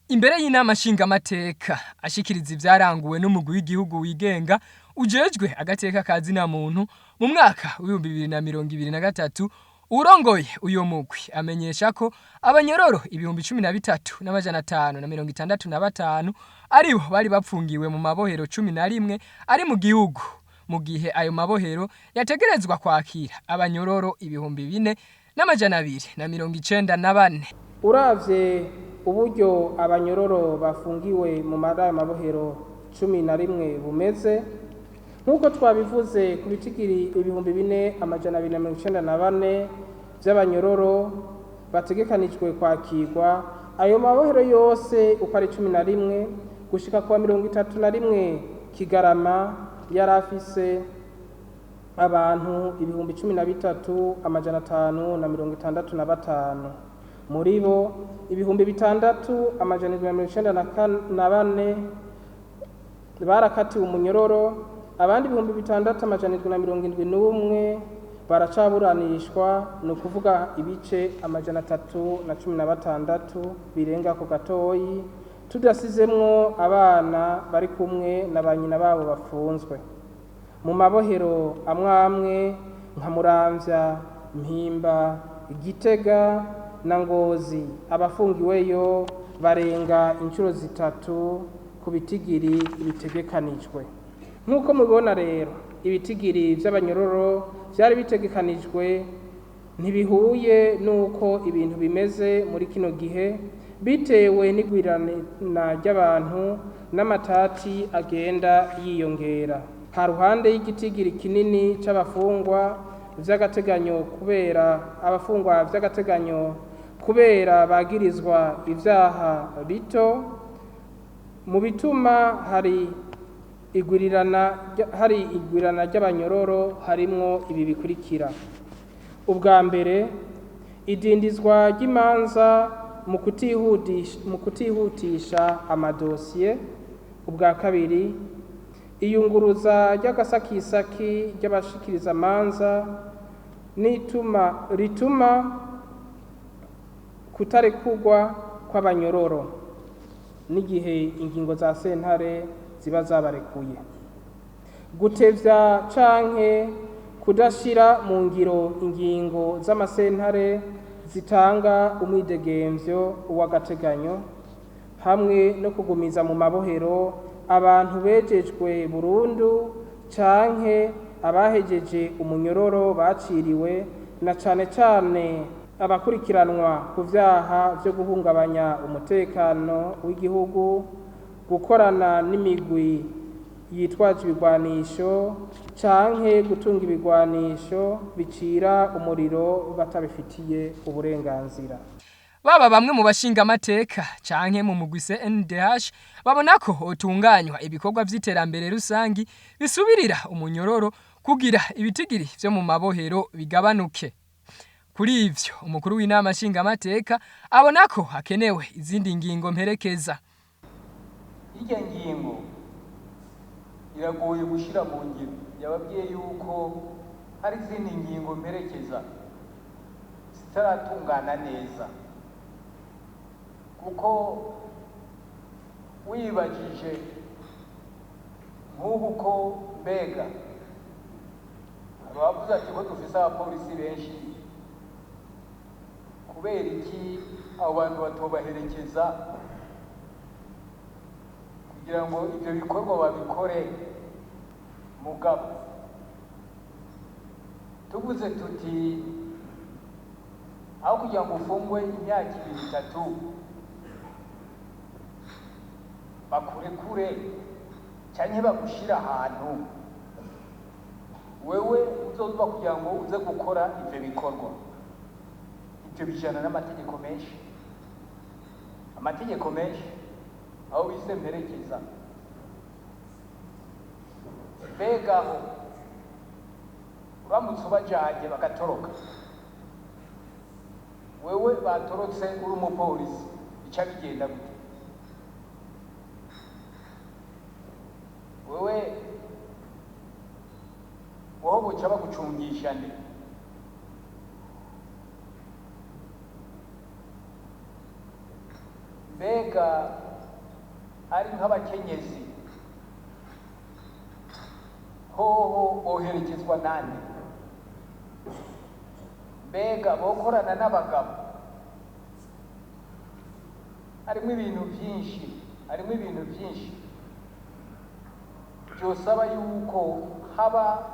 Imbere y'inama nshingamateka ashikiriza ivyaranguwe n'umugwi w'igihugu wigenga ujejwe agateka ka zina muntu mu mwaka w'2023, uwurongoye uyo mugwi amenyesha ko abanyororo 13,565 aribo bari bapfungiwe mu mabohero 11 ari mu gihugu, mu gihe ayo mabohero yategerezwa kwakira abanyororo 4,294. Uravye uburyo abanyororo bafungiwe mu ayo mabohero 11 bumeze, nk'uko twabivuze, ku bitigiri 4,294 vy'abanyororo bategekanijwe kwakirwa, ayo mabohero yose uko ari 11, gushika kuwa 31 Kigarama yari afise abantu 13,565. Muri bo, 6,794 barakatiwe umunyororo, abandi 6,771 baracaburanishwa, ni ukuvuga ibice 316 birenga ku gatoyi, tudasizemwo abana bari kumwe na ba nyina babo bafunzwe mu mabohero amwe amwe nka Muramvya, Mpimba, Gitega na Ngozi. Abafungiweyo barenga inshuro zitatu ku bitigiri bitegekanijwe. Nk'uko mubibona rero, ibitigiri vy'abanyororo vyari bitegekanijwe ntibihuye n'uko ibintu bimeze muri kino gihe, bitewe n'igwirana ry'abantu n'amatati agenda yiyongera. Ha ruhande y'igitigiri kinini c'abafungwa vy'agateganyo kubera abafungwa vy'agateganyo kubera bagirizwa ivyaha bito, mu bituma hari igwirirana ry'abanyororo harimwo ibi bikurikira: ubwa mbere, idindizwa ry'imanza mu kutihutisha amadosiye; ubwa kabiri, iyunguruza ry'agasakisaki ry'abashikirizamanza n'ituma rituma kutarekurwa kw'abanyororo n'igihe ingingo za sentare ziba zabarekuye, gutevya canke kudashira mu ngiro ingingo z'amasentare zitanga umwidegemvyo w'agateganyo, hamwe no kugumiza mu mabohero abantu bejejwe burundu canke abahejeje umunyororo baciriwe, na cane cane abakurikiranwa ku vyaha vyo guhungabanya umutekano w'igihugu, gukorana n'imigwi yitwaje ibigwanisho canke gutunga ibigwanisho bicira umuriro batabifitiye uburenganzira. Baba bamwe mu bashingamateka canke mu mugwi CNDH babona ko hotunganywa ibikorwa vy'iterambere rusangi bisubirira umunyororo kugira ibitigiri vyo mu mabohero bigabanuke. Kuri ivyo, umukuru w'inama nshingamateka abona ko hakenewe izindi ngingo mperekeza. Irya ngingo iragoye gushyira mu ngiro. Yababwiye yuko hari izindi ngingo mperekeza zitaratungana neza, kuko wibajije nk'ubu ko mbega abavuze ati ko dufise abapolisi benshi, kubera iki abo bantu batobaherekeza kugira ngo ibyo bikorwa babikore? Mugabo tuvuze tuti aho kugira ngo ufungwe imyaka ibiri, itatu, bakurekure canke bagushira ahantu wewe uzoza kugira ngo uze gukora ivyo bikorwa, ivyo bijana n'amategeko menshi, amategeko menshi aho bise mperekeza. Mbega aho uramutse ubajanye bagatoroka, wewe batorotse uri umupolisi, bica bigenda gute? Wewe wowe buca bagucungisha nde? Mbega ari nk'abakenyezi hoho boherekezwa nande? Mbega bokorana n'abagabo? Harimo ibintu byinshi, harimo ibintu byinshi byosaba yuko haba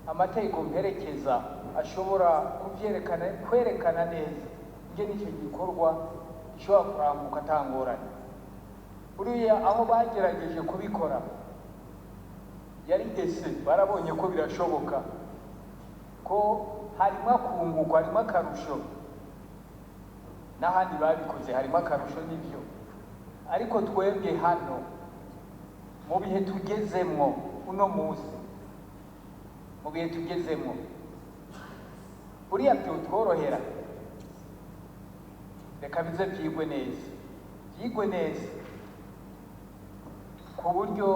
amategeko mperekeza ashobora kubyerekana, kwerekana neza ingene icyo gikorwa gishobora kuranguka atangorane. Buriya aho bagerageje kubikora yari ese barabonye ko birashoboka, ko harimo akunguko, harimo akarusho. N'ahandi babikoze harimo akarusho, nibyo. Ariko twebwe hano mu bihe tugezemwo uno munsi, mu bihe tugezemwo, buriya byotworohera. Reka bize byigwe neza, byigwe neza, ku buryo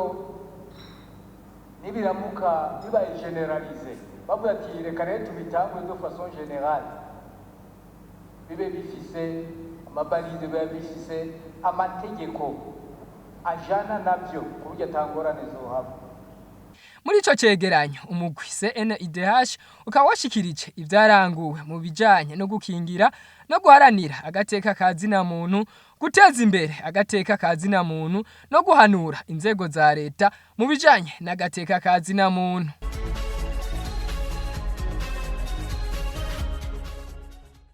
nibiramuka bibaye généralisé, bavuga ati: "Reka rero tubitangure de façon générale", bibe bifise amabalize, bibe bifise amategeko ajana navyo, ku buryo atangorane zohaba. Muri ico cegeranyo, umugwi CNIDH ukaba washikirije ivyaranguwe mu bijanye no gukingira no guharanira agateka ka zina muntu, guteza imbere agateka ka zina muntu no guhanura inzego za leta mu bijanye n'agateka ka zina muntu.